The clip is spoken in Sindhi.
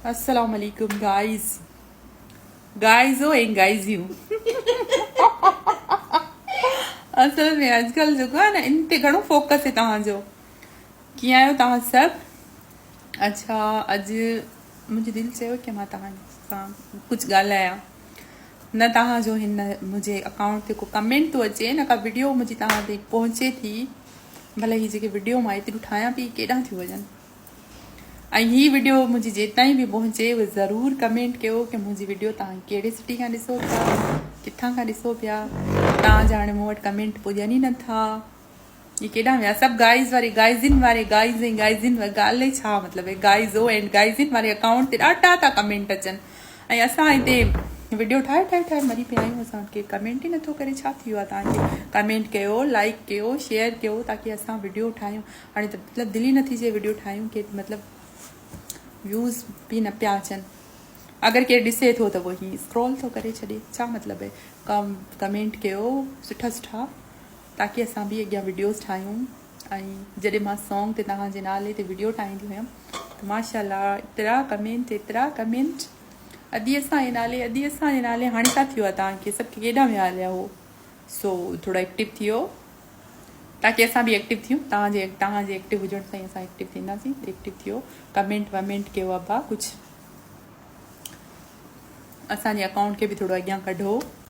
السلام عليڪم گائز گائزو ۽ گائزيون اصل ۾ اڄڪلهه جيڪو آهي نه ان تي گهڻو فوڪس آهي توهان جو ڪيئن آهيو توهان سڀ اڇا اڄ منهنجي دل چيو ڪي مان توهان سان ڪجهه ڳالهايان نه توهان جو هن منهنجي اڪائونٽ تي ڪو ڪمينٽ ٿو اچي نه ڪا وڊيو منهنجي توهان تائين پهچي ٿي ڀلا هي جيڪي وڊيو مان ايتريون ٺاهيان پئي ڪيڏانهن ٿيون وڃن ۽ هي وڊيو منهنجي جيتائين به پهچي اهي ضرور ڪمينٽ ڪيو ڪي منهنجي وڊيو توهان ڪهڙي سٽي کان ڏسو پيا ڪٿان کان ڏسو پيا توهان جا هاڻي مون وٽ ڪمينٽ پڄن ئي نٿا هي ڪيڏانهن ويا سڀ گائز واري گائزن واري گائز ۽ گائزن ڳالهه ڇا مطلب گائزو اينڊ گائزن واري اڪائونٽ تي ڏاڍا ٿا ڪمينٽ اچن ۽ اسان هتي وڊيو ٺاهي ٺاهي ٺاهي مري پيا آهيون اسان کي ڪمينٽ ئي نٿو ڪري ڇا ٿي ويو آهي توهان کي ڪمينٽ ڪيو لائڪ ڪيو شيئر ڪيو تاڪي اسان وڊيو ٺاهيون هاڻي ته مطلب دل ئي نٿي چئي وڊيو ٺاهيون ڪي مطلب ويوز به نه پيا اچن اگر ڪير ڏسي ٿو ته پوء هي اسڪرول ٿو ڪري ڇڏي ڇا مطلب آهي ڪم ڪمينٽ ڪيو سٺا سٺا تاڪي اسان به اڳيان وڊيوز ٺاهيون ۽ جڏهن مان سانگ تي توهان جي نالي تي وڊيو ٺاهيندي هيم ته ماشاء الله ايترا ڪمينٽ ايترا ڪمينٽ ادي اسان جي نالي ادي اسان جي نالي هاڻي ڇا ٿيو آهي توهان کي سڀ ڪيڏانهن ويا هليا هو سو ٿورو ايڪٽو ٿيو تاڪي اسان به ايڪٽو ٿيون توهان جي توهان جي ايڪٽو هجڻ سان ئي اسان ايڪٽو ٿينداسين ايڪٽو ٿيو ڪمينٽ ومينٽ ڪيو ابا ڪجهه اسان جي اڪائونٽ کي به ٿورو اڳيان ڪڍو.